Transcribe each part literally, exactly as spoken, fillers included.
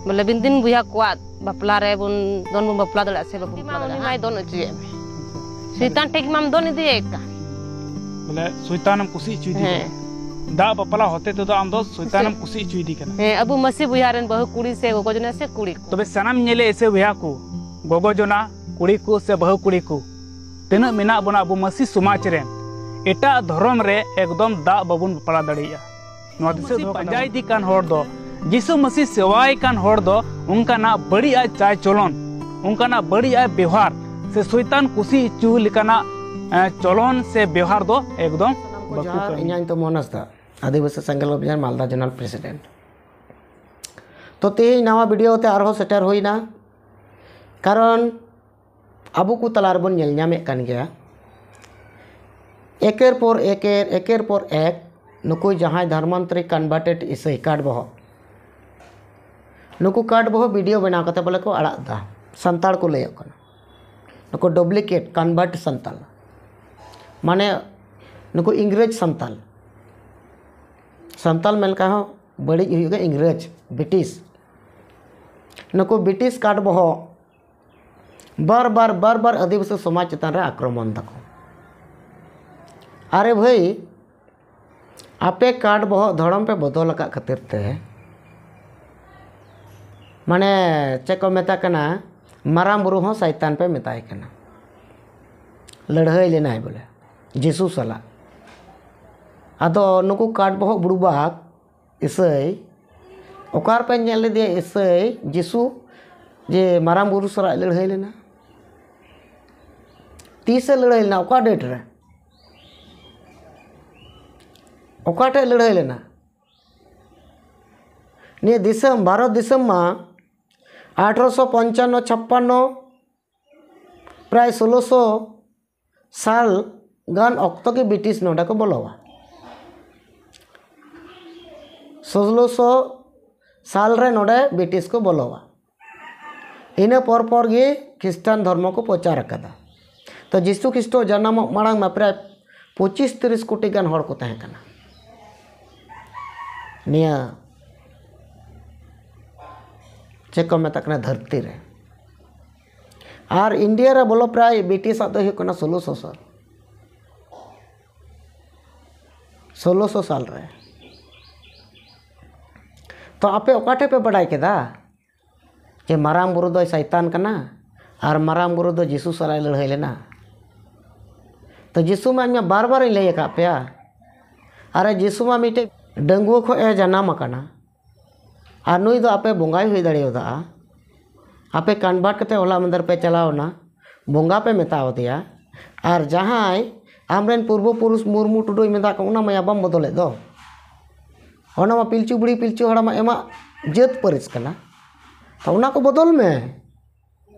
ᱵᱚᱞᱮ ᱵᱤᱱ ᱫᱤᱱ ᱵᱚᱭᱦᱟ ᱠᱚᱣᱟᱜ ᱵᱟᱯᱞᱟ ᱨᱮ ᱵᱚᱱ ᱫᱚᱱ ᱵᱚᱱ ᱵᱟᱯᱞᱟ ᱫᱟᱲᱮᱭᱟᱜᱼᱟ ᱥᱮ ᱵᱟᱵᱚᱱ ᱢᱟ ᱵᱟᱯᱞᱟ ᱩᱱᱤ ᱫᱟᱲᱮᱭᱟᱜᱼᱟ? ᱢᱟᱭ ᱫᱚᱱ ᱦᱚᱪᱚᱭᱮᱫ ᱢᱮ᱾ ᱥᱚᱭᱛᱟᱱ ᱴᱷᱮᱡ ᱢᱟᱢ ᱫᱚᱱ ᱤᱫᱤᱭᱮᱫ ᱠᱟᱱ᱾ ᱵᱚᱞᱮ ᱥᱚᱭᱛᱟᱱᱮᱢ ᱠᱩᱥᱤ ᱦᱚᱪᱚᱭᱮᱫᱮ ᱦᱮᱸ᱾ ᱠᱟᱱᱟ᱾ ᱫᱟᱜ ᱵᱟᱯᱞᱟ ᱦᱚᱛᱮ ᱛᱮᱫᱚ ᱟᱢ ᱫᱚ ᱥᱚᱭᱛᱟᱱᱮᱢ ᱥᱮ ᱠᱩᱥᱤ ᱦᱚᱪᱚᱭᱮᱫᱮ ᱠᱟᱱᱟ᱾ ᱦᱮᱸ, ᱟᱵᱚ ᱢᱟᱹᱥᱤ ᱵᱚᱭᱦᱟ ᱨᱮᱱ ᱵᱟᱹᱦᱩ ᱠᱩᱲᱤ ᱥᱮ ᱜᱚᱜᱚ ᱡᱚᱱᱟ ᱥᱮ ᱠᱩᱲᱤ ᱠᱚ᱾ ᱛᱚᱵᱮ ᱥᱟᱱᱟᱢ ᱧᱮᱞᱮ ᱮᱥᱮ ᱵᱚᱭᱦᱟ ᱠᱚ, ᱜᱚᱜᱚ ᱡᱚᱱᱟ, ᱠᱩᱲᱤ ᱠᱚ ᱥᱮ ᱵᱟᱹᱦᱩ ᱠᱩᱲᱤ ᱠᱚ, ᱛᱤᱱᱟᱹᱜ ᱢᱮᱱᱟᱜ ᱵᱚᱱᱟ ᱟᱵᱚ ᱢᱟᱹᱥᱤ ᱥᱚᱢᱟᱡᱽ ᱨᱮᱱ, ᱮᱴᱟᱜ ᱫᱷᱚᱨᱚᱢ ᱨᱮ ᱮᱠᱫᱚᱢ ᱫᱟᱜ ᱵᱟᱵᱚᱱ ᱵᱟᱯᱞᱟ ᱫᱟᱲᱮᱭᱟᱜᱼᱟ᱾ ᱱᱚᱣᱟ ᱫᱤᱥᱟᱹ ᱫᱚᱦᱚ ᱠᱟᱜ ᱯᱟᱸᱡᱟᱭ ᱤᱫᱤ ᱠᱟᱱ ᱦᱚᱲ ᱫᱚ, ᱡᱤᱥᱩ ᱢᱟᱹᱥᱤ ᱥᱮᱣᱟᱭ ᱠᱟᱱ ᱦᱚᱲ ᱫᱚ ᱚᱱᱠᱟᱱᱟᱜ ᱵᱟᱹᱲᱤᱡ ᱟᱜ ᱪᱟᱭ ᱪᱚᱞᱚᱱ, ᱚᱱᱠᱟᱱᱟᱜ ᱵᱟᱹᱲᱤᱡ ᱟᱜ ᱵᱮᱣᱦᱟᱨ ᱥᱮ ᱥᱚᱭᱛᱟᱱ ᱠᱩᱥᱤ ᱦᱚᱪᱚ ᱞᱮᱠᱟᱱᱟᱜ, ᱮ, ᱪᱚᱞᱚᱱ ᱥᱮ ᱵᱮᱣᱦᱟᱨ ᱫᱚ ᱮᱠᱫᱚᱢ ᱥᱟᱱᱟᱢ ᱠᱚ ᱵᱟᱠᱚ ᱡᱚᱦᱟᱨ, ᱠᱟᱹᱢᱤᱭᱟ᱾ ᱤᱧᱟᱹᱧ ᱛᱚ ᱢᱚᱦᱚᱱ ᱦᱟᱸᱥᱫᱟ, ᱟᱹᱫᱤᱵᱟᱹᱥᱤ ᱥᱮᱸᱜᱮᱞ ᱚᱵᱷᱤᱡᱟᱱ ᱢᱟᱞᱫᱟ ᱡᱳᱱᱟᱞ ᱯᱨᱮᱥᱤᱰᱮᱱᱴ᱾ ᱛᱚ ᱛᱮᱦᱮᱧ ᱱᱟᱣᱟ ᱵᱷᱤᱰᱤᱭᱳ ᱛᱮ ᱟᱨᱦᱚᱸ ᱥᱮᱴᱮᱨ ᱦᱩᱭᱱᱟ, ᱠᱟᱨᱚᱱ ᱟᱵᱚ ᱠᱚ ᱛᱟᱞᱟ ᱨᱮᱵᱚᱱ ᱧᱮᱞ ᱧᱟᱢᱮᱫ ᱠᱟᱱ ᱜᱮᱭᱟ, ᱮᱠᱮᱨ ᱯᱚᱨ ᱮᱠᱮᱨ, ᱮᱠᱮᱨ ᱯᱚᱨ ᱮᱠ, ᱱᱩᱠᱩ ᱡᱟᱦᱟᱸᱭ ᱫᱷᱚᱨᱢᱟᱱᱛᱚᱨᱤ ᱠᱚᱱᱵᱷᱟᱨᱴᱮᱰ ᱤᱥᱟᱹᱭ ᱠᱟᱴ ᱵᱚᱦᱚᱜ, ᱱᱩᱠᱩ ᱠᱟᱴ ᱵᱚᱦᱚᱜ ᱵᱷᱤᱰᱤᱭᱳ ᱵᱮᱱᱟᱣ ᱠᱟᱛᱮ ᱵᱚᱞᱮ ᱠᱚ ᱟᱲᱟᱜ ᱮᱫᱟ, ᱥᱟᱱᱛᱟᱲ ᱠᱚ ᱞᱟᱹᱭᱚᱜ ᱠᱟᱱᱟ᱾ ᱱᱩᱠᱩ ᱰᱩᱯᱞᱤᱠᱮᱴ ᱠᱚᱱᱵᱷᱟᱨᱴ ᱥᱟᱱᱛᱟᱲ, ᱢᱟᱱᱮ ᱱᱩᱠᱩ ᱤᱝᱨᱮᱡᱽ ᱥᱟᱱᱛᱟᱲ᱾ ᱥᱟᱱᱛᱟᱲ ᱢᱮᱱ ᱞᱮᱠᱟ ᱦᱚᱸ ᱵᱟᱹᱲᱤᱡ ᱦᱩᱭᱩᱜ ᱜᱮᱭᱟ, ᱤᱝᱨᱮᱡᱽ, ᱵᱨᱤᱴᱤᱥ᱾ ᱱᱩᱠᱩ ᱵᱨᱤᱴᱤᱥ ᱠᱟᱴ ᱵᱚᱦᱚᱜ ᱵᱟᱨ ᱵᱟᱨ, ᱵᱟᱨ ᱵᱟᱨ ᱟᱹᱫᱤᱵᱟᱹᱥᱤ ᱥᱚᱢᱟᱡᱽ ᱪᱮᱛᱟᱱ ᱨᱮ ᱟᱠᱨᱚᱢᱚᱱ ᱫᱟᱠᱚ᱾ ᱟᱨᱮ ᱵᱷᱟᱹᱭ, ᱟᱯᱮ ᱠᱟᱴ ᱵᱚᱦᱚᱜ ᱫᱷᱚᱨᱚᱢ ᱯᱮ ᱵᱚᱫᱚᱞ ᱟᱠᱟᱫ ᱠᱷᱟᱹᱛᱤᱨ ᱛᱮ, ᱢᱟᱱᱮ, ᱪᱮᱫ ᱠᱚ ᱢᱮᱛᱟᱜ ᱠᱟᱱᱟ, ᱢᱟᱨᱟᱝ ᱵᱩᱨᱩ ᱦᱚᱸ ᱥᱟᱭᱛᱟᱱ ᱯᱮ ᱢᱮᱛᱟᱭ ᱠᱟᱱᱟ᱾ ᱞᱟᱹᱲᱦᱟᱹᱭ ᱞᱮᱱᱟᱭ ᱵᱚᱞᱮ ᱡᱤᱥᱩ ᱥᱟᱞᱟᱜ᱾ ᱟᱫᱚ ᱱᱩᱠᱩ ᱠᱟᱴ ᱵᱚᱦᱚᱜ ᱵᱩᱲᱩᱵᱟᱠ ᱤᱥᱟᱹᱭ, ᱚᱠᱟ ᱨᱮᱯᱮ ᱧᱮᱞ ᱞᱮᱫᱮᱭᱟ ᱤᱥᱟᱹᱭ ᱡᱤᱥᱩ ᱡᱮ ᱢᱟᱨᱟᱝ ᱵᱩᱨᱩ ᱥᱟᱞᱟᱜ ᱞᱟᱹᱲᱦᱟᱹᱭ ᱞᱮᱱᱟ? ᱛᱤᱥᱮ ᱞᱟᱹᱲᱦᱟᱹᱭ ᱞᱮᱱᱟ? ᱚᱠᱟ ᱰᱮᱴ ᱨᱮ? ᱚᱠᱟ ᱴᱷᱮᱡ ᱞᱟᱹᱲᱦᱟᱹᱭ ᱞᱮᱱᱟ? ᱱᱤᱭᱟᱹ ᱫᱤᱥᱚᱢ, ᱵᱷᱟᱨᱚᱛ ᱫᱤᱥᱚᱢ ᱢᱟ ᱟᱴᱷᱨᱚᱥᱚ ᱯᱚᱧᱪᱟᱱᱱᱚ ᱪᱷᱟᱯᱯᱟᱱᱱᱚ, ᱯᱨᱟᱭ ᱥᱳᱞᱳᱥᱚ ᱥᱟᱞ ᱜᱟᱱ ᱚᱠᱛᱚ ᱜᱮ ᱵᱨᱤᱴᱤᱥ ᱱᱚᱰᱮ ᱠᱚ ᱵᱚᱞᱚᱣᱟ᱾ ᱥᱳᱞᱳᱥᱚ ᱥᱟᱞ ᱨᱮ ᱱᱚᱰᱮ ᱵᱨᱤᱴᱤᱥ ᱠᱚ ᱵᱚᱞᱚᱣᱟ᱾ ᱤᱱᱟᱹ ᱯᱚᱨ ᱯᱚᱨ ᱜᱮ ᱠᱷᱨᱤᱥᱴᱟᱱ ᱫᱷᱚᱨᱢᱚ ᱠᱚ ᱯᱨᱚᱪᱟᱨ ᱟᱠᱟᱫᱟ᱾ ᱛᱚ ᱡᱤᱥᱩ ᱠᱷᱨᱤᱥᱴᱚ ᱡᱟᱱᱟᱢᱚᱜ ᱢᱟᱲᱟᱝ ᱢᱟ ᱯᱨᱟᱭ ᱯᱚᱸᱪᱤᱥ ᱛᱤᱨᱤᱥ ᱠᱳᱴᱤ ᱜᱟᱱ ᱦᱚᱲ ᱠᱚ ᱛᱟᱦᱮᱸ ᱠᱟᱱᱟ᱾ ᱱᱤᱭᱟᱹ ᱪᱮᱫ ᱠᱚ ᱢᱮᱛᱟᱜ ᱠᱟᱱᱟ ᱫᱷᱟᱹᱨᱛᱤ ᱨᱮ᱾ ᱟᱨ ᱤᱱᱰᱤᱭᱟ ᱨᱮ ᱵᱚᱞᱚ ᱯᱨᱟᱭ ᱵᱨᱤᱴᱤᱥᱟᱜ ᱫᱚ ᱦᱩᱭᱩᱜ ᱠᱟᱱᱟ ᱥᱳᱞᱳᱥᱚ ᱥᱟᱞ, ᱥᱳᱞᱳᱥᱚ ᱥᱟᱞ ᱨᱮ᱾ ᱛᱚ ᱟᱯᱮ ᱚᱠᱟ ᱴᱷᱮᱡ ᱯᱮ ᱵᱟᱰᱟᱭ ᱠᱮᱫᱟ ᱡᱮ ᱢᱟᱨᱟᱝ ᱵᱩᱨᱩ ᱫᱚᱭ ᱥᱟᱭᱛᱟᱱ ᱠᱟᱱᱟ ᱟᱨ ᱢᱟᱨᱟᱝ ᱵᱩᱨᱩ ᱫᱚ ᱡᱤᱥᱩ ᱥᱟᱞᱟᱜ ᱞᱟᱹᱲᱦᱟᱹᱭ ᱞᱮᱱᱟ? ᱛᱚ ᱡᱤᱥᱩ ᱢᱟ ᱤᱧ ᱢᱟ ᱵᱟᱨ ᱵᱟᱨᱤᱧ ᱞᱟᱹᱭ ᱟᱠᱟᱫ ᱯᱮᱭᱟ᱾ ᱟᱨᱮ ᱡᱤᱥᱩ ᱢᱟ ᱢᱤᱫᱴᱮᱡ ᱰᱟᱺᱜᱩᱣᱟᱹ ᱠᱷᱚᱡ ᱮ ᱡᱟᱱᱟᱢ ᱟᱠᱟᱱᱟ᱾ ᱟᱨ ᱱᱩᱭ ᱫᱚ ᱟᱯᱮ ᱵᱚᱸᱜᱟᱭ ᱦᱩᱭ ᱫᱟᱲᱮᱭᱟᱫᱟ᱾ ᱟᱯᱮ ᱠᱚᱱᱵᱷᱟᱨᱴ ᱠᱟᱛᱮ ᱦᱚᱞᱟ ᱢᱟᱫᱷᱮᱨ ᱯᱮ ᱪᱟᱞᱟᱣ ᱮᱱᱟ, ᱵᱚᱸᱜᱟ ᱯᱮ ᱢᱮᱛᱟᱣ ᱫᱮᱭᱟ᱾ ᱟᱨ ᱡᱟᱦᱟᱸᱭ ᱟᱢᱨᱮᱱ ᱯᱩᱨᱵᱚ ᱯᱩᱨᱩᱥ ᱢᱩᱨᱢᱩ ᱴᱩᱰᱩᱭ ᱢᱮᱛᱟᱜ ᱠᱚ, ᱚᱱᱟ ᱢᱟᱭᱟ ᱵᱟᱢ ᱵᱚᱫᱚᱞᱮᱫ ᱫᱚ᱾ ᱚᱱᱟ ᱢᱟ ᱯᱤᱞᱪᱩ ᱵᱩᱲᱦᱤ ᱯᱤᱞᱪᱩ ᱦᱟᱲᱟᱢᱟᱜ ᱮᱢᱟᱜ ᱡᱟᱹᱛ ᱯᱟᱹᱨᱤᱥ ᱠᱟᱱᱟ᱾ ᱛᱚ ᱚᱱᱟ ᱠᱚ ᱵᱚᱫᱚᱞ ᱢᱮ᱾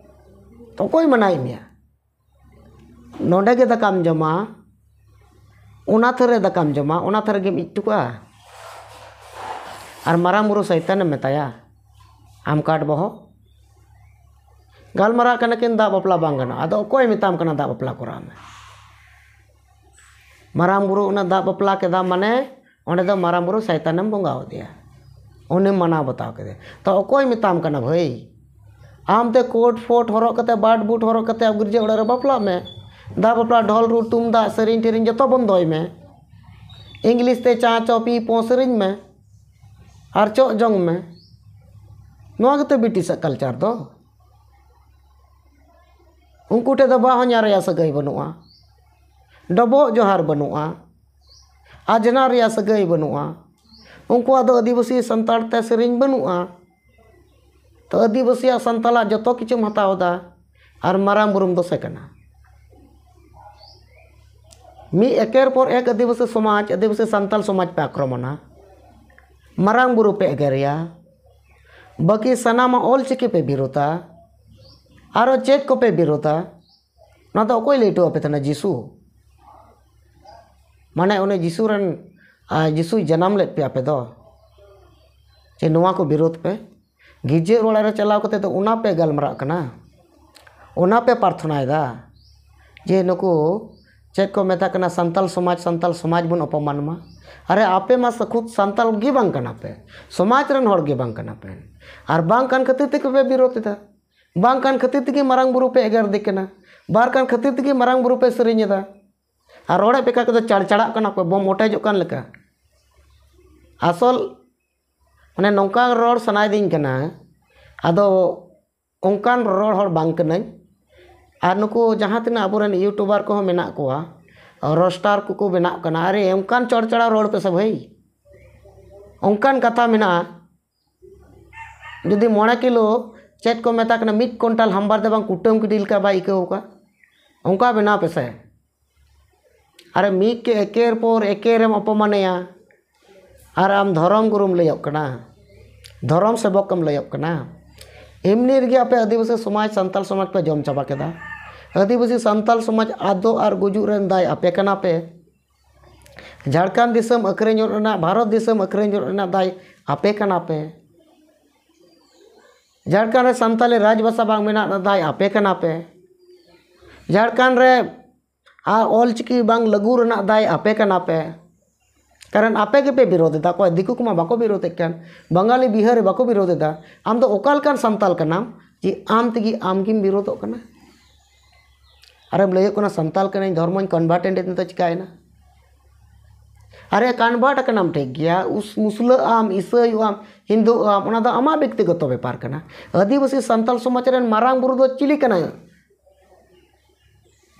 ᱛᱚ ᱚᱠᱚᱭ ᱢᱟᱱᱟᱭᱮᱫ ᱢᱮᱭᱟ? ᱱᱚᱰᱮ ᱜᱮ ᱫᱟᱠᱟᱢ ᱡᱚᱢᱟ, ᱚᱱᱟ ᱛᱷᱟᱹᱨ ᱨᱮ ᱫᱟᱠᱟᱢ ᱡᱚᱢᱟ, ᱚᱱᱟ ᱛᱷᱟᱹᱨ ᱨᱮᱜᱮᱢ ᱤᱡ ᱦᱚᱴᱚ ᱠᱟᱜᱼᱟ᱾ ᱟᱨ ᱢᱟᱨᱟᱝ ᱵᱩᱨᱩ ᱥᱚᱭᱛᱟᱱᱮᱢ ᱢᱮᱛᱟᱭᱟ, ᱟᱢ ᱠᱟᱴ ᱵᱚᱦᱚᱜ᱾ ᱜᱟᱞᱢᱟᱨᱟᱜ ᱠᱟᱱᱟ ᱠᱤᱱ ᱫᱟᱜ ᱵᱟᱯᱞᱟ ᱵᱟᱝ ᱜᱟᱱᱚᱜᱼᱟ᱾ ᱟᱫᱚ ᱚᱠᱚᱭ ᱢᱮᱛᱟᱢ ᱠᱟᱱᱟ ᱫᱟᱜ ᱵᱟᱯᱞᱟ ᱠᱚᱨᱟᱣ ᱢᱮ? ᱢᱟᱨᱟᱝ ᱵᱩᱨᱩ ᱚᱱᱟ ᱫᱟᱜ ᱵᱟᱯᱞᱟ ᱠᱮᱫᱟ, ᱢᱟᱱᱮ ᱚᱸᱰᱮ ᱫᱚ ᱢᱟᱨᱟᱝ ᱵᱩᱨᱩ ᱥᱟᱭᱛᱟᱱᱮᱢ ᱵᱚᱸᱜᱟ ᱟᱫᱮᱭᱟ, ᱩᱱᱤᱢ ᱢᱟᱱᱟᱣ ᱵᱟᱛᱟᱣ ᱠᱮᱫᱮᱭᱟ᱾ ᱛᱚ ᱚᱠᱚᱭ ᱢᱮᱛᱟᱢ ᱠᱟᱱᱟ ᱵᱷᱟᱹᱭ? ᱟᱢ ᱛᱮ ᱠᱳᱴ ᱯᱷᱳᱴ ᱦᱚᱨᱚᱜ ᱠᱟᱛᱮ, ᱵᱟᱴ ᱵᱩᱴ ᱦᱚᱨᱚᱜ ᱠᱟᱛᱮ ᱟᱢ ᱜᱤᱨᱡᱟᱹ ᱚᱲᱟᱜ ᱨᱮ ᱵᱟᱯᱞᱟᱜ ᱢᱮ᱾ ᱫᱟᱜ ᱵᱟᱯᱞᱟ ᱰᱷᱚᱞ ᱨᱩ, ᱛᱩᱢᱫᱟᱜ, ᱥᱮᱨᱮᱧ ᱴᱮᱨᱮᱧ ᱡᱚᱛᱚ ᱵᱚᱱᱫᱚᱭ ᱢᱮ᱾ ᱤᱝᱞᱤᱥ ᱛᱮ ᱪᱟᱸ ᱪᱚ ᱯᱤ ᱯᱚ ᱥᱮᱨᱮᱧ ᱢᱮ ᱟᱨ ᱪᱚᱜ ᱡᱚᱝ ᱢᱮ᱾ ᱱᱚᱣᱟ ᱜᱮᱛᱚ ᱵᱨᱤᱴᱤᱥᱟᱜ ᱠᱟᱞᱪᱟᱨ ᱫᱚ᱾ ᱩᱱᱠᱩ ᱴᱷᱮᱡ ᱫᱚ ᱵᱟᱦᱚᱧᱟᱨ ᱨᱮᱭᱟᱜ ᱥᱟᱹᱜᱟᱹᱭ ᱵᱟᱹᱱᱩᱜᱼᱟ, ᱰᱚᱵᱚᱜ ᱡᱚᱦᱟᱨ ᱵᱟᱹᱱᱩᱜᱼᱟ, ᱟᱡᱽᱱᱟᱨ ᱨᱮᱭᱟᱜ ᱥᱟᱹᱜᱟᱹᱭ ᱵᱟᱹᱱᱩᱜᱼᱟ᱾ ᱩᱱᱠᱩᱣᱟᱜ ᱫᱚ ᱟᱹᱫᱤᱵᱟᱹᱥᱤ ᱥᱟᱱᱛᱟᱲ ᱛᱮ ᱥᱮᱨᱮᱧ ᱵᱟᱹᱱᱩᱜᱼᱟ᱾ ᱛᱚ ᱟᱹᱫᱤᱵᱟᱹᱥᱤᱭᱟᱜ ᱥᱟᱱᱛᱟᱲᱟᱜ ᱡᱚᱛᱚ ᱠᱤᱪᱷᱩᱢ ᱦᱟᱛᱟᱣ ᱮᱫᱟ ᱟᱨ ᱢᱟᱨᱟᱝ ᱵᱩᱨᱩᱢ ᱫᱚᱥᱮ ᱠᱟᱱᱟ᱾ ᱢᱤᱫ ᱮᱠᱮᱨ ᱯᱚᱨ ᱮᱠ ᱟᱹᱫᱤᱵᱟᱹᱥᱤ ᱥᱚᱢᱟᱡᱽ, ᱟᱹᱫᱤᱵᱟᱹᱥᱤ ᱥᱟᱱᱛᱟᱲ ᱥᱚᱢᱟᱡᱽ ᱯᱮ ᱟᱠᱨᱚᱢᱚᱱᱟ, ᱢᱟᱨᱟᱝ ᱵᱩᱨᱩ ᱯᱮ ᱮᱜᱮᱨᱮᱭᱟ, ᱵᱟᱹᱠᱤ ᱥᱟᱱᱟᱢᱟᱜ ᱚᱞ ᱪᱤᱠᱤ ᱯᱮ ᱵᱤᱨᱳᱫᱟ, ᱟᱨᱚ ᱪᱮᱫ ᱠᱚᱯᱮ ᱵᱤᱨᱳᱫᱟ? ᱱᱚᱣᱟ ᱫᱚ ᱚᱠᱚᱭ ᱞᱟᱹᱭ ᱦᱚᱴᱚ ᱟᱯᱮ ᱛᱟᱦᱮᱱᱟ? ᱡᱤᱥᱩ? ᱢᱟᱱᱮ ᱩᱱᱤ ᱡᱤᱥᱩ ᱨᱮᱱ, ᱟ, ᱡᱤᱥᱩᱭ ᱡᱟᱱᱟᱢ ᱞᱮᱫ ᱯᱮᱭᱟ ᱟᱯᱮ ᱫᱚ, ᱡᱮ ᱱᱚᱣᱟ ᱠᱚ ᱵᱤᱨᱳᱫ ᱯᱮ? ᱜᱤᱨᱡᱟᱹ ᱚᱲᱟᱜ ᱨᱮ ᱪᱟᱞᱟᱣ ᱠᱟᱛᱮ ᱫᱚ ᱚᱱᱟ ᱯᱮ ᱜᱟᱞᱢᱟᱨᱟᱜ ᱠᱟᱱᱟ, ᱚᱱᱟ ᱯᱮ ᱯᱨᱟᱨᱛᱷᱚᱱᱟᱭᱮᱫᱟ ᱡᱮ ᱱᱩᱠᱩ ᱪᱮᱫ ᱠᱚ ᱢᱮᱛᱟᱜ ᱠᱟᱱᱟ ᱥᱟᱱᱛᱟᱞ ᱥᱚᱢᱟᱡᱽ, ᱥᱟᱱᱛᱟᱞ ᱥᱚᱢᱟᱡᱽ ᱵᱚᱱ ᱚᱯᱚᱢᱟᱱ ᱢᱟ, ᱟᱨᱮ, ᱟᱯᱮ ᱢᱟ ᱥᱟᱹᱠᱷᱩᱛ ᱥᱟᱱᱛᱟᱲ ᱜᱮ ᱵᱟᱝ ᱠᱟᱱᱟ ᱯᱮ, ᱥᱚᱢᱟᱡᱽ ᱨᱮᱱ ᱦᱚᱲ ᱜᱮ ᱵᱟᱝ ᱠᱟᱱᱟ ᱯᱮ᱾ ᱟᱨ ᱵᱟᱝ ᱠᱟᱱ ᱠᱷᱟᱹᱛᱤᱨ ᱛᱮᱜᱮ ᱯᱮ ᱵᱤᱨᱳᱫ ᱮᱫᱟ, ᱵᱟᱝ ᱠᱟᱱ ᱠᱷᱟᱹᱛᱤᱨ ᱛᱮᱜᱮ ᱢᱟᱨᱟᱝ ᱵᱩᱨᱩ ᱯᱮ ᱮᱜᱮᱨ ᱫᱮ ᱠᱟᱱᱟ, ᱵᱟᱝ ᱠᱟᱱ ᱠᱷᱟᱹᱛᱤᱨ ᱛᱮᱜᱮ ᱢᱟᱨᱟᱝ ᱵᱩᱨᱩ ᱯᱮ ᱥᱮᱨᱮᱧ ᱮᱫᱟ᱾ ᱟᱨ ᱨᱚᱲᱮᱫ ᱯᱮ ᱠᱷᱟᱡ ᱫᱚ ᱪᱟᱲᱪᱟᱲᱟᱜ ᱠᱟᱱᱟ ᱯᱮ, ᱵᱚᱢ ᱚᱴᱮᱡᱚᱜ ᱠᱟᱱ ᱞᱮᱠᱟ᱾ ᱟᱥᱚᱞ ᱢᱟᱱᱮ ᱱᱚᱝᱠᱟ ᱨᱚᱲ ᱥᱟᱱᱟᱭᱮᱫᱤᱧ ᱠᱟᱱᱟ, ᱟᱫᱚ ᱚᱱᱠᱟᱱ ᱨᱚᱲ ᱦᱚᱲ ᱵᱟᱝ ᱠᱟᱹᱱᱟᱹᱧ᱾ ᱟᱨ ᱱᱩᱠᱩ ᱡᱟᱦᱟᱸ ᱛᱤᱱᱟᱹᱜ ᱟᱵᱚᱨᱮᱱ YouTuber ᱠᱚᱦᱚᱸ ᱢᱮᱱᱟᱜ ᱠᱚᱣᱟ, ᱨᱳᱥᱴᱟᱨ ᱠᱚᱠᱚ ᱵᱮᱱᱟᱜ ᱠᱟᱱᱟ, ᱟᱨᱮ ᱚᱱᱠᱟᱱ ᱪᱚᱲᱪᱟᱲᱟ ᱨᱚᱲ ᱯᱮᱥᱮ ᱵᱷᱟᱹᱭ᱾ ᱚᱱᱠᱟᱱ ᱠᱟᱛᱷᱟ ᱢᱮᱱᱟᱜᱼᱟ, ᱡᱩᱫᱤ ᱢᱚᱬᱮ ᱠᱤᱞᱳ ᱪᱮᱫ ᱠᱚ ᱢᱮᱛᱟ ᱠᱟᱱᱟ, ᱢᱤᱫ ᱠᱩᱭᱱᱴᱟᱞ ᱦᱟᱢᱵᱟᱨ ᱫᱚ ᱵᱟᱝ ᱠᱩᱴᱟᱹᱢ ᱜᱤᱰᱤ ᱞᱮᱠᱟ ᱵᱟᱭ ᱟᱹᱭᱠᱟᱹᱣ ᱠᱟᱜ, ᱚᱱᱠᱟ ᱵᱮᱱᱟᱣ ᱯᱮᱥᱮ᱾ ᱟᱨᱮ ᱢᱤᱫ ᱠᱮ ᱮᱠᱮᱨ ᱯᱚᱨ ᱮᱠᱮᱨᱮᱢ ᱚᱯᱚᱢᱟᱱᱮᱭᱟ, ᱟᱨ ᱟᱢ ᱫᱷᱚᱨᱚᱢ ᱜᱩᱨᱩᱢ ᱞᱟᱹᱭᱚᱜ ᱠᱟᱱᱟ, ᱫᱷᱚᱨᱚᱢ ᱥᱮᱵᱚᱠᱮᱢ ᱞᱟᱹᱭᱚᱜ ᱠᱟᱱᱟ᱾ ᱮᱢᱱᱤ ᱨᱮᱜᱮ ᱟᱯᱮ ᱟᱹᱫᱤᱵᱟᱹᱥᱤ ᱥᱚᱢᱟᱡᱽ, ᱥᱟᱱᱛᱟᱲ ᱥᱚᱢᱟᱡᱽ ᱯᱮ ᱡᱚᱢ ᱪᱟᱵᱟ ᱠᱮᱫᱟ᱾ ᱟᱹᱫᱤᱵᱟᱹᱥᱤ ᱥᱟᱱᱛᱟᱲ ᱥᱚᱢᱟᱡᱽ ᱟᱫᱚᱜ ᱟᱨ ᱜᱩᱡᱩᱜ ᱨᱮᱱ ᱫᱟᱭ ᱟᱯᱮ ᱠᱟᱱᱟ ᱯᱮ᱾ ᱡᱷᱟᱲᱠᱷᱚᱸᱰ ᱫᱤᱥᱚᱢ ᱟᱹᱠᱷᱨᱤᱧᱚᱜ ᱨᱮᱱᱟᱜ, ᱵᱷᱟᱨᱚᱛ ᱫᱤᱥᱚᱢ ᱟᱹᱠᱷᱨᱤᱧᱚᱜ ᱨᱮᱱᱟᱜ ᱫᱟᱭ ᱟᱯᱮ ᱠᱟᱱᱟ ᱯᱮ᱾ ᱡᱷᱟᱲᱠᱷᱚᱸᱰ ᱨᱮ ᱥᱟᱱᱛᱟᱞᱤ ᱨᱟᱡᱽ ᱵᱷᱟᱥᱟ ᱵᱟᱝ ᱢᱮᱱᱟᱜ ᱨᱮᱱᱟᱜ ᱫᱟᱭ ᱟᱯᱮ ᱠᱟᱱᱟ ᱯᱮ᱾ ᱡᱷᱟᱲᱠᱷᱚᱸᱰ ᱨᱮ ᱟᱨ ᱚᱞᱪᱤᱠᱤ ᱵᱟᱝ ᱞᱟᱹᱜᱩ ᱨᱮᱱᱟᱜ ᱫᱟᱭ ᱟᱯᱮ ᱠᱟᱱᱟ ᱯᱮ᱾ ᱠᱟᱨᱚᱱ ᱟᱯᱮ ᱜᱮᱯᱮ ᱵᱤᱨᱳᱫ ᱮᱫᱟ, ᱚᱠᱚᱭ ᱫᱤᱠᱩ ᱠᱚᱢᱟ ᱵᱟᱠᱚ ᱵᱤᱨᱳᱫ ᱮᱫ ᱠᱟᱱ, ᱵᱟᱝᱜᱟᱞᱤ ᱵᱤᱦᱟᱨᱤ ᱵᱟᱠᱚ ᱵᱤᱨᱳᱫ ᱮᱫᱟ᱾ ᱟᱢ ᱫᱚ ᱚᱠᱟ ᱞᱮᱠᱟᱱ ᱥᱟᱱᱛᱟᱞ ᱠᱟᱱᱟᱢ ᱡᱮ ᱟᱢ ᱛᱮᱜᱮ ᱟᱢ ᱜᱮᱢ ᱵᱤᱨᱳᱫᱚᱜ ᱠᱟᱱᱟ? ᱟᱨᱮᱢ ᱞᱟᱹᱭᱚᱜ ᱠᱟᱱᱟ ᱥᱟᱱᱛᱟᱞ ᱠᱟᱹᱱᱟᱹᱧ, ᱫᱷᱚᱨᱢᱚᱧ convert ᱮᱱ ᱛᱮ ᱪᱤᱠᱟᱭᱮᱱᱟ? ᱟᱨᱮ convert ᱟᱠᱟᱱᱟᱢ ᱴᱷᱤᱠ ᱜᱮᱭᱟ, ᱩᱥ-, ᱢᱩᱥᱞᱟᱹᱜ ᱟᱢ, ᱤᱥᱟᱹᱭᱚᱜ ᱟᱢ, ᱦᱤᱱᱫᱩᱜ ᱟᱢ, ᱚᱱᱟ ᱫᱚ ᱟᱢᱟᱜ ᱵᱮᱠᱛᱤᱜᱚᱛᱚ ᱵᱮᱯᱟᱨ ᱠᱟᱱᱟ᱾ ᱟᱹᱫᱤᱵᱟᱹᱥᱤ ᱥᱟᱱᱛᱟᱞ ᱥᱚᱢᱟᱡᱽ ᱨᱮᱱ ᱢᱟᱨᱟᱝ ᱵᱩᱨᱩ ᱫᱚ ᱪᱤᱞᱤ ᱠᱟᱱᱟᱭ?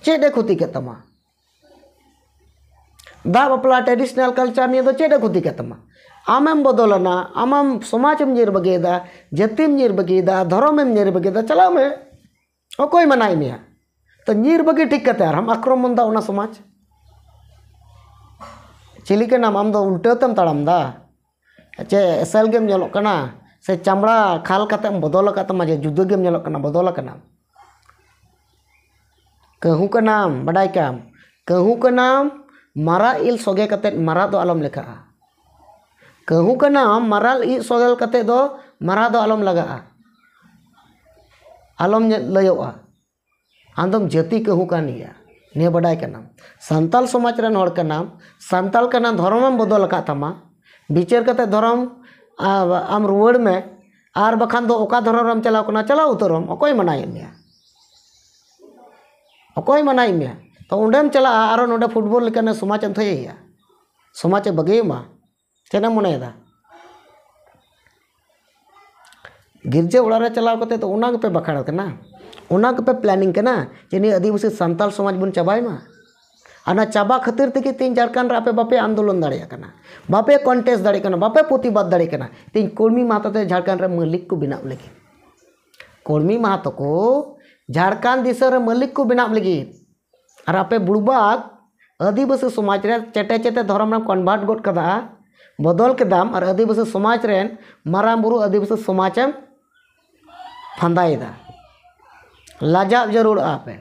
ᱪᱮᱫ ᱮ ᱠᱷᱚᱛᱤ ᱠᱮᱫ ᱛᱟᱢᱟ? ᱫᱟᱜ ᱵᱟᱯᱞᱟ traditional culture ᱱᱤᱭᱟᱹ ᱫᱚ ᱪᱮᱫ ᱮ ᱠᱷᱚᱛᱤ ᱠᱮᱫ ᱛᱟᱢᱟ? ᱟᱢᱮᱢ ᱵᱚᱫᱚᱞᱮᱱᱟ, ᱟᱢᱮᱢ ᱥᱚᱢᱟᱡᱽ ᱮᱢ ᱧᱤᱨ ᱵᱟᱹᱜᱤᱭᱮᱫᱟ, ᱡᱟᱹᱛᱤᱢ ᱧᱤᱨ ᱵᱟᱹᱜᱤᱭᱮᱫᱟ, ᱫᱷᱚᱨᱚᱢᱮᱢ ᱧᱤᱨ ᱵᱟᱹᱜᱤᱭᱮᱫᱟ, ᱪᱟᱞᱟᱜ ᱢᱮ᱾ ᱚᱠᱚᱭ ᱢᱟᱱᱟᱭᱮᱫ ᱢᱮᱭᱟ? ᱛᱚ ᱧᱤᱨ ᱵᱟᱹᱜᱤ ᱴᱷᱤᱠ ᱠᱟᱛᱮ ᱟᱨᱦᱚᱸᱢ ᱟᱠᱨᱚᱢᱚᱱ ᱫᱟ ᱚᱱᱟ ᱥᱚᱢᱟᱡᱽ᱾ ᱪᱤᱞᱤ ᱠᱟᱱᱟᱢ ᱟᱢ ᱫᱚ? ᱩᱞᱴᱟᱹ ᱛᱮᱢ ᱛᱟᱲᱟᱢ ᱫᱟ᱾ ᱪᱮ ᱮᱥᱮᱞ ᱜᱮᱢ ᱧᱮᱞᱚᱜ ᱠᱟᱱᱟ? ᱥᱮ ᱪᱟᱢᱲᱟ ᱠᱷᱟᱞ ᱠᱟᱛᱮᱢ ᱵᱚᱫᱚᱞ ᱟᱠᱟᱫ ᱛᱟᱢᱟ, ᱡᱮ ᱡᱩᱫᱟᱹ ᱜᱮᱢ ᱧᱮᱞᱚᱜ ᱠᱟᱱᱟ, ᱵᱚᱫᱚᱞ ᱟᱠᱟᱱᱟᱢ? ᱠᱟᱹᱦᱩ ᱠᱟᱱᱟᱢ, ᱵᱟᱰᱟᱭ ᱠᱟᱢ᱾ ᱠᱟᱹᱦᱩ ᱠᱟᱱᱟᱢ, ᱢᱟᱨᱟᱜ ᱤᱞ ᱥᱚᱜᱮ ᱠᱟᱛᱮᱫ ᱢᱟᱨᱟᱜ ᱫᱚ ᱟᱞᱚᱢ ᱞᱮᱠᱷᱟᱜᱼᱟ᱾ ᱠᱟᱹᱦᱩ ᱠᱟᱱᱟᱢ, ᱢᱟᱨᱟᱜ ᱤᱞ ᱥᱚᱜᱮ ᱠᱟᱛᱮᱫ ᱫᱚ ᱢᱟᱨᱟᱜ ᱫᱚ ᱟᱞᱚᱢ ᱞᱟᱜᱟᱜᱼᱟ, ᱟᱞᱚᱢ ᱧᱮ-, ᱞᱟᱹᱭᱚᱜᱼᱟ᱾ ᱟᱢᱫᱚᱢ ᱡᱟᱹᱛᱤ ᱠᱟᱹᱦᱩ ᱠᱟᱱ ᱜᱮᱭᱟ᱾ ᱱᱤᱭᱟᱹ ᱵᱟᱰᱟᱭ ᱠᱟᱱᱟᱢ, ᱥᱟᱱᱛᱟᱞ ᱥᱚᱢᱟᱡᱽ ᱨᱮᱱ ᱦᱚᱲ ᱠᱟᱱᱟᱢ, ᱥᱟᱱᱛᱟᱞ ᱠᱟᱱᱟ, ᱫᱷᱚᱨᱚᱢᱮᱢ ᱵᱚᱫᱚᱞ ᱟᱠᱟᱫ ᱛᱟᱢᱟ, ᱵᱤᱪᱟᱹᱨ ᱠᱟᱛᱮ ᱫᱷᱚᱨᱚᱢ ᱟ, ᱟᱢ ᱨᱩᱣᱟᱹᱲ ᱢᱮ, ᱟᱨ ᱵᱟᱠᱷᱟᱱ ᱫᱚ ᱚᱠᱟ ᱫᱷᱚᱨᱚᱢ ᱨᱮᱢ ᱪᱟᱞᱟᱣ ᱠᱟᱱᱟ, ᱪᱟᱞᱟᱣ ᱩᱛᱟᱹᱨᱚᱜ ᱢᱮ, ᱚᱠᱚᱭ ᱢᱟᱱᱟᱭᱮᱫ ᱢᱮᱭᱟ? ᱚᱠᱚᱭ ᱢᱟᱱᱟᱭᱮᱫ ᱢᱮᱭᱟ? ᱛᱚ ᱚᱸᱰᱮᱢ ᱪᱟᱞᱟᱜᱼᱟ, ᱟᱨᱚ ᱱᱚᱰᱮ ᱯᱷᱩᱴᱵᱚᱞ ᱞᱮᱠᱟᱱᱮ ᱥᱚᱢᱟᱡᱽ ᱮᱢ ᱛᱷᱟᱹᱭᱟᱹᱭᱟ, ᱥᱚᱢᱟᱡᱽ ᱮ ᱵᱟᱹᱜᱤᱭᱟᱢᱟ, ᱪᱮᱫ ᱮᱢ ᱢᱚᱱᱮᱭᱮᱫᱟ? ᱜᱤᱨᱡᱟᱹ ᱚᱲᱟᱜ ᱨᱮ ᱪᱟᱞᱟᱣ ᱠᱟᱛᱮ ᱫᱚ ᱚᱱᱟ ᱜᱮᱯᱮ ᱵᱟᱠᱷᱟᱲ ᱠᱟᱱᱟ, ᱚᱱᱟ ᱜᱮᱯᱮ ᱯᱞᱮᱱᱤᱝ ᱠᱟᱱᱟ ᱡᱮ ᱱᱤᱭᱟᱹ ᱟᱹᱫᱤᱵᱟᱹᱥᱤ ᱥᱟᱱᱛᱟᱞ ᱥᱚᱢᱟᱡᱽ ᱵᱚᱱ ᱪᱟᱵᱟᱭ ᱢᱟ᱾ ᱟᱨ ᱚᱱᱟ ᱪᱟᱵᱟ ᱠᱷᱟᱹᱛᱤᱨ ᱛᱮᱜᱮ ᱛᱮᱦᱮᱧ ᱡᱷᱟᱲᱠᱷᱚᱸᱰ ᱨᱮ ᱟᱯᱮ ᱵᱟᱯᱮ ᱟᱱᱫᱳᱞᱚᱱ ᱫᱟᱲᱮᱭᱟᱜ ᱠᱟᱱᱟ, ᱵᱟᱯᱮ ᱠᱚᱱᱴᱮᱥᱴ ᱫᱟᱲᱮᱭᱟᱜ ᱠᱟᱱᱟ, ᱵᱟᱯᱮ ᱯᱨᱚᱛᱤᱵᱟᱫ ᱫᱟᱲᱮᱭᱟᱜ ᱠᱟᱱᱟ᱾ ᱛᱮᱦᱮᱧ ᱠᱚᱲᱢᱤ ᱢᱟᱦᱟᱛᱚ ᱛᱮ ᱡᱷᱟᱲᱠᱷᱚᱸᱰ ᱨᱮ ᱢᱟᱹᱞᱤᱠ ᱠᱚ ᱵᱮᱱᱟᱣ ᱞᱟᱹᱜᱤᱫ, ᱠᱚᱲᱢᱤ ᱢᱟᱦᱟᱛᱚ ᱠᱚ ᱡᱷᱟᱲᱠᱷᱚᱸᱰ ᱫᱤᱥᱚᱢ ᱨᱮ ᱢᱟᱹᱞᱤᱠ ᱠᱚ ᱵᱮᱱᱟᱣ ᱞᱟᱹᱜᱤᱫ᱾ ᱟᱨ ᱟᱯᱮ ᱵᱩᱲᱵᱟᱫ ᱟᱹᱫᱤᱵᱟᱹᱥᱤ ᱥᱚᱢᱟᱡᱽ ᱨᱮ ᱪᱮᱴᱮ ᱪᱮᱴᱮ ᱫᱷᱚᱨᱚᱢ ᱨᱮᱢ ᱠᱚᱱᱵᱷᱟᱨᱴ ᱜᱚᱫ ᱠᱟᱫᱟ, ᱵᱚᱫᱚᱞ ᱠᱮᱫᱟᱢ, ᱟᱨ ᱟᱹᱫᱤᱵᱟᱹᱥᱤ ᱥᱚᱢᱟᱡᱽ ᱨᱮᱱ ᱢᱟᱨᱟᱝ ᱵᱩᱨᱩ ᱟᱹᱫᱤᱵᱟᱹᱥᱤ ᱥᱚᱢᱟᱡᱽ ᱮᱢ ᱯᱷᱟᱸᱫᱟᱭᱮᱫᱟ᱾ ᱞᱟᱡᱟᱜ ᱡᱟᱹᱨᱩᱲᱚᱜᱼᱟ ᱯᱮ᱾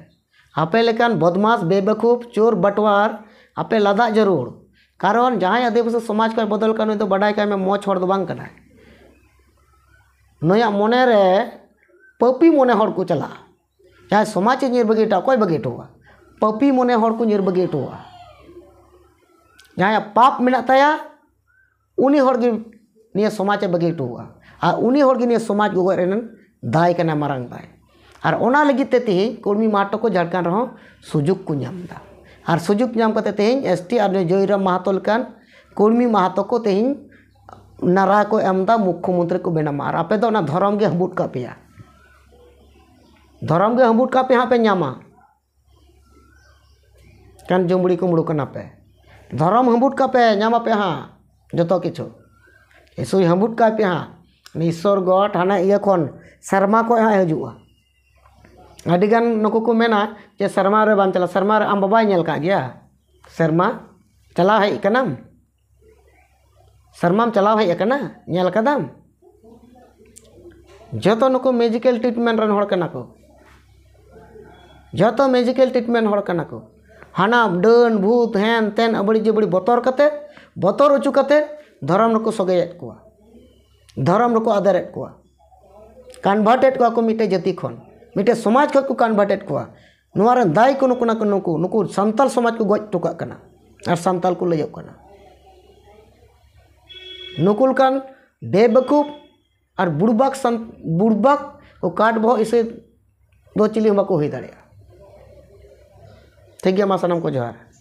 ᱟᱯᱮ ᱞᱮᱠᱟᱱ ᱵᱚᱫᱢᱟᱥ, ᱵᱮᱵᱟᱠᱩᱯ, ᱪᱳᱨ, ᱵᱟᱴᱣᱟᱨ, ᱟᱯᱮ ᱞᱟᱫᱟᱜ ᱡᱟᱹᱨᱩᱲ᱾ ᱠᱟᱨᱚᱱ ᱡᱟᱦᱟᱸᱭ ᱟᱹᱫᱤᱵᱟᱹᱥᱤ ᱥᱚᱢᱟᱡᱽ ᱠᱷᱚᱱ ᱵᱚᱫᱚᱞ ᱠᱟᱱ, ᱩᱱᱤ ᱫᱚ ᱵᱟᱰᱟᱭ ᱠᱟᱜ ᱢᱮ, ᱢᱚᱡᱽ ᱦᱚᱲ ᱫᱚ ᱵᱟᱝ ᱠᱟᱱᱟᱭ᱾ ᱱᱩᱭᱟᱜ ᱢᱚᱱᱮ ᱨᱮ ᱯᱟᱹᱯᱤ ᱢᱚᱱᱮ ᱦᱚᱲ ᱠᱚ ᱪᱟᱞᱟᱜᱼᱟ᱾ ᱡᱟᱦᱟᱸᱭ ᱥᱚᱢᱟᱡᱽ ᱮ ᱧᱤᱨ ᱵᱟᱹᱜᱤ ᱦᱚᱴᱚ, ᱚᱠᱚᱭ ᱵᱟᱹᱜᱤ ᱦᱚᱴᱚᱣᱟ? ᱯᱟᱹᱯᱤ ᱢᱚᱱᱮ ᱦᱚᱲ ᱠᱚ ᱧᱤᱨ ᱵᱟᱹᱜᱤ ᱦᱚᱴᱚᱣᱟ᱾ ᱡᱟᱦᱟᱸᱭᱟᱜ ᱯᱟᱯ ᱢᱮᱱᱟᱜ ᱛᱟᱭᱟ, ᱩᱱᱤ ᱦᱚᱲ ᱜᱮ ᱱᱤᱭᱟᱹ ᱥᱚᱢᱟᱡᱽ ᱮ ᱵᱟᱹᱜᱤ ᱦᱚᱴᱚᱣᱟ᱾ ᱟᱨ ᱩᱱᱤ ᱦᱚᱲ ᱜᱮ ᱱᱤᱭᱟᱹ ᱥᱚᱢᱟᱡᱽ ᱜᱚᱜᱚᱡ ᱨᱮᱱ ᱫᱟᱭ ᱠᱟᱱᱟ, ᱢᱟᱨᱟᱝ ᱫᱟᱭ᱾ ᱟᱨ ᱚᱱᱟ ᱞᱟᱹᱜᱤᱫ ᱛᱮ ᱛᱮᱦᱮᱧ ᱠᱚᱲᱢᱤ ᱢᱟᱦᱟᱛᱚ ᱠᱚ ᱡᱷᱟᱲᱠᱷᱚᱸᱰ ᱨᱮᱦᱚᱸ ᱥᱩᱡᱩᱜᱽ ᱠᱚ ᱧᱟᱢ ᱮᱫᱟ᱾ ᱟᱨ ᱥᱩᱡᱩᱜᱽ ᱧᱟᱢ ᱠᱟᱛᱮ ᱛᱮᱦᱮᱧ ᱮᱥ ᱴᱤ ᱟᱨ ᱱᱩᱭ ᱡᱚᱭᱨᱟᱢ ᱢᱟᱦᱟᱛᱚ ᱞᱮᱠᱟᱱ ᱠᱚᱲᱢᱤ ᱢᱟᱦᱟᱛᱚ ᱠᱚ ᱛᱮᱦᱮᱧ ᱱᱟᱨᱟ ᱠᱚ ᱮᱢ ᱮᱫᱟ, ᱢᱩᱠᱷᱚᱢᱚᱱᱛᱨᱤ ᱠᱚ ᱵᱮᱱᱟᱣᱟ᱾ ᱟᱨ ᱟᱯᱮ ᱫᱚ ᱚᱱᱟ ᱫᱷᱚᱨᱚᱢ ᱜᱮ ᱦᱟᱹᱵᱩᱫ ᱠᱟᱜ ᱯᱮᱭᱟ, ᱫᱷᱚᱨᱚᱢ ᱜᱮ ᱦᱟᱹᱵᱩᱫ ᱠᱟᱜ ᱯᱮ ᱦᱟᱸᱜ ᱯᱮ ᱧᱟᱢᱟ᱾ ᱠᱟᱱ ᱡᱩᱢᱵᱽᱲᱤ ᱠᱩᱢᱵᱽᱲᱩ ᱠᱟᱱᱟ ᱯᱮ᱾ ᱫᱷᱚᱨᱚᱢ ᱦᱟᱹᱵᱩᱫ ᱠᱟᱜ ᱯᱮ, ᱧᱟᱢ ᱟᱯᱮ ᱦᱟᱸᱜ ᱡᱚᱛᱚ ᱠᱤᱪᱷᱩ᱾ ᱤᱥᱩᱭ ᱦᱟᱹᱵᱩᱫ ᱠᱟᱜ ᱯᱮ ᱦᱟᱸᱜ᱾ ᱤᱥᱥᱚᱨ ᱜᱚᱰ ᱦᱟᱱᱟ ᱤᱭᱟᱹ ᱠᱷᱚᱱ ᱥᱮᱨᱢᱟ ᱠᱷᱚᱱ ᱦᱟᱸᱜ ᱦᱤᱡᱩᱜᱼᱟ᱾ ᱟᱹᱰᱤ ᱜᱟᱱ ᱱᱩᱠᱩ ᱠᱚ ᱢᱮᱱᱟ ᱡᱮ, "ᱥᱮᱨᱢᱟ ᱨᱮ ᱵᱟᱢ ᱪᱟᱞᱟᱜᱼᱟ, ᱥᱮᱨᱢᱟ ᱨᱮ ᱟᱢ ᱵᱟᱵᱟᱭ ᱧᱮᱞ ᱠᱟᱜ ᱜᱮᱭᱟ? ᱥᱮᱨᱢᱟ ᱪᱟᱞᱟᱣ ᱦᱮᱡ ᱠᱟᱱᱟᱢ? ᱥᱮᱨᱢᱟᱢ ᱪᱟᱞᱟᱣ ᱦᱮᱡ ᱟᱠᱟᱱᱟ? ᱧᱮᱞ ᱠᱟᱫᱟᱢ?" ᱡᱚᱛᱚ ᱱᱩᱠᱩ ᱢᱮᱡᱤᱠᱮᱞ ᱴᱨᱤᱴᱢᱮᱱᱴ ᱨᱮᱱ ᱦᱚᱲ ᱠᱟᱱᱟ ᱠᱚ, ᱡᱚᱛᱚ ᱢᱮᱡᱤᱠᱮᱞ ᱴᱨᱤᱴᱢᱮᱱᱴ ᱦᱚᱲ ᱠᱟᱱᱟ ᱠᱚ᱾ ᱦᱟᱱᱟ ᱰᱟᱹᱱ, ᱵᱷᱩᱛ, ᱦᱮᱱ ᱛᱮᱱ, ᱟᱹᱵᱲᱤ ᱡᱟᱹᱵᱲᱤ ᱵᱚᱛᱚᱨ ᱠᱟᱛᱮ, ᱵᱚᱛᱚᱨ ᱦᱚᱪᱚ ᱠᱟᱛᱮ ᱫᱷᱚᱨᱚᱢ ᱨᱮᱠᱚ ᱥᱚᱜᱮᱭᱮᱫ ᱠᱚᱣᱟ, ᱫᱷᱚᱨᱚᱢ ᱨᱮᱠᱚ ᱟᱫᱮᱨᱮᱫ ᱠᱚᱣᱟ, ᱠᱚᱱᱵᱷᱟᱨᱴᱮᱰ ᱠᱚᱣᱟ ᱠᱚ ᱢᱤᱫᱴᱮᱡ ᱡᱟᱹᱛᱤ ᱠᱷᱚᱱ, ᱢᱤᱫᱴᱮᱡ ᱥᱚᱢᱟᱡᱽ ᱠᱷᱚᱱ ᱠᱚ ᱠᱚᱱᱵᱷᱟᱨᱴᱮᱰ ᱠᱚᱣᱟ᱾ ᱱᱚᱣᱟ ᱨᱮᱱ ᱫᱟᱭ ᱠᱚ ᱱᱩᱠᱩ ᱱᱩᱠᱩ ᱱᱩᱠᱩ ᱥᱟᱱᱛᱟᱞ ᱥᱚᱢᱟᱡᱽ ᱠᱚ ᱜᱚᱡ ᱦᱚᱴᱚ ᱠᱟᱜ ᱠᱟᱱᱟ ᱟᱨ ᱥᱟᱱᱛᱟᱞ ᱠᱚ ᱞᱟᱹᱭᱚᱜ ᱠᱟᱱᱟ᱾ ᱱᱩᱠᱩ ᱞᱮᱠᱟᱱ ᱵᱮᱵᱟᱠᱩᱵ ᱟᱨ ᱵᱩᱲᱵᱟᱠ ᱥᱟᱱ-, ᱵᱩᱲᱵᱟᱠ ᱠᱚ ᱠᱟᱴ ᱵᱚᱦᱚᱜ ᱤᱥᱟᱹ ᱫᱚ ᱪᱤᱞᱤ ᱦᱚᱸ ᱵᱟᱠᱚ ᱦᱩᱭ ᱫᱟᱲᱮᱭᱟᱜᱼᱟ᱾ ᱴᱷᱤᱠ ᱜᱮᱭᱟ, ᱢᱟ ᱥᱟᱱᱟᱢ ᱠᱚ ᱡᱚᱦᱟᱨ᱾